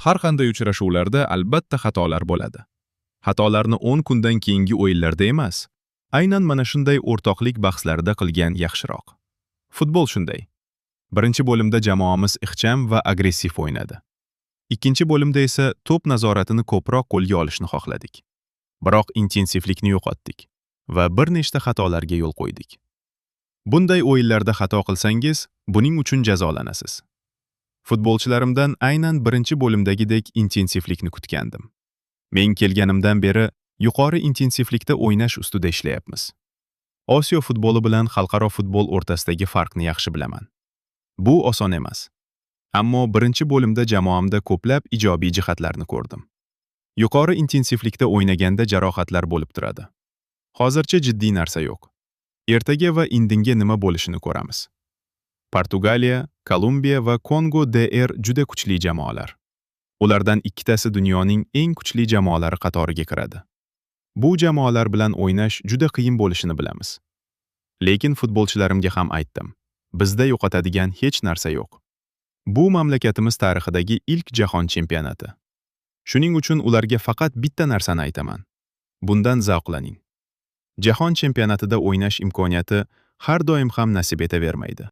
Har qanday uchrashuvlarda albatta xatolar bo'ladi. Xatolarni 10 kundan keyingi o'yinlarda emas, aynan mana shunday o'rtoqlik bahslarida qilgan yaxshiroq. Futbol shunday. Birinchi bo'limda jamoamiz ixcham va agressiv o'ynadi. Ikkinchi bo'limda esa to'p nazoratini ko'proq qo'lga olishni xohladik. Biroq intensivlikni yo'qotdik va bir nechta xatolarga yo'l qo'ydik. Bunday o'yinlarda xato qilsangiz, buning uchun jazolanasiz. Futbolchilarimdan aynan birinchi bo'limdagidek intensivlikni kutgandim. Men kelganimdan beri yuqori intensivlikda o'ynash ustida ishlayapmiz. Osiyo futboli bilan xalqaro futbol o'rtasidagi farqni yaxshi bilaman. Bu oson emas. Ammo birinchi bo'limda jamoamda ko'plab ijobiy jihatlarni ko'rdim. Yuqori intensivlikda o'ynaganda jarohatlar bo'lib turadi. Hozircha jiddiy narsa yo'q. Ertaga va indinga nima bo'lishini ko'ramiz. Portugaliya, Kolumbiya va Kongo DR juda kuchli jamoalar. Ulardan ikkitasi dunyoning eng kuchli jamoalari qatoriga kiradi. Bu jamoalar bilan o'ynash juda qiyin bo'lishini bilamiz. Lekin futbolchilarimga ham aytdim. Bizda yo'qotadigan hech narsa yo'q. Bu mamlakatimiz tarixidagi ilk jahon chempionati. Shuning uchun ularga faqat bitta narsani aytaman. Bundan zavqlaning. Jahon chempionatida o'ynash imkoniyati har doim ham nasib etavermaydi.